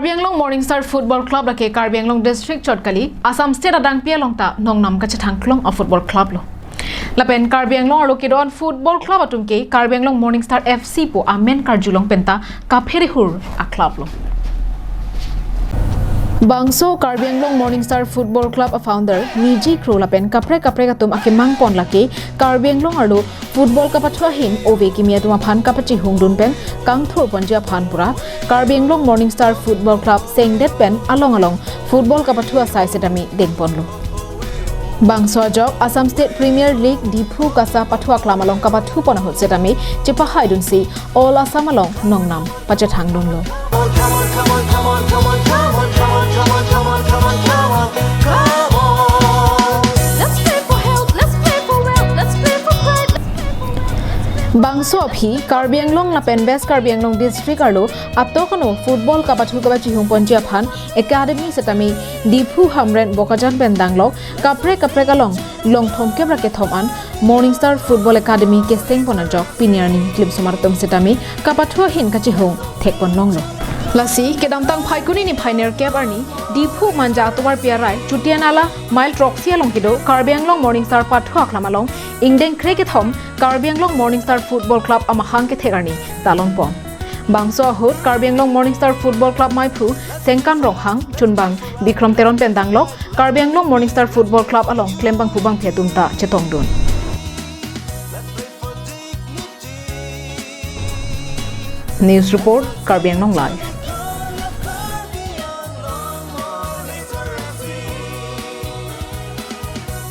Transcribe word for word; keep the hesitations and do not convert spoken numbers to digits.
Karbi Anglong Morning Star Football Club lake Karbi Anglong District chot kali, Assam State adangpi along ta nongnam kachethang klong a-football club lo. Lapen Karbi Anglong arlo kedo-an football club atum ke Karbi Anglong Morning Star F C pu amen karjulong penta kaphere hur a-club lo. Bangso Karbi Anglong Morning Star Football Club a-founder Niji Kro lapen kaprek kaprek atum akemang pon lake Karbi Anglong arlo football kapathu ahin ove kimi atum aphan kapachihungdun pen kangthur ponji aphan pura Karbi Anglong Morning Star Football Club sengdet pen along along football kapathu asai setame dengponlo. Bangso ajok Assam State Premier League Diphu Kasa pathu aklam along kapathu pon ahut setame chepahaidunsi all Assam along nongnam pachethangdunlo. Let's play for health, let's play for wealth, let's play for pride, let's play for Bangso aphi Karbi Anglong lapen West Karbi Anglong District arlo atok ano football kapathu kapachihung ponji aphan academy setame Diphu Hamren Bokajan pen danglok kaprek kaprek along longthom kep ra kethom an Morning Star Football Academy keseng pon ajok pini arni klimsomar atum setame kapathu ahin kachihung thekpon longlo. Lasi kedamtang Phaikuni niphai nerkep arni Diphu Manja atovarpi arai Chutianala mile throksi along kedo Karbi Anglong Morning Star pathu aklam along ingdeng krekethom Karbi Anglong Morning Star Football Club amahang kethek arni talon pon. Bangso ahut Karbi Anglong Morning Star Football Club maiphu Sengkan Ronghang, chunbang Bikrom Teron pen danglok Karbi Anglong Morning Star Football Club along klembangphu bangphi atum ta chetongdun. News report, Karbi Anglong Live.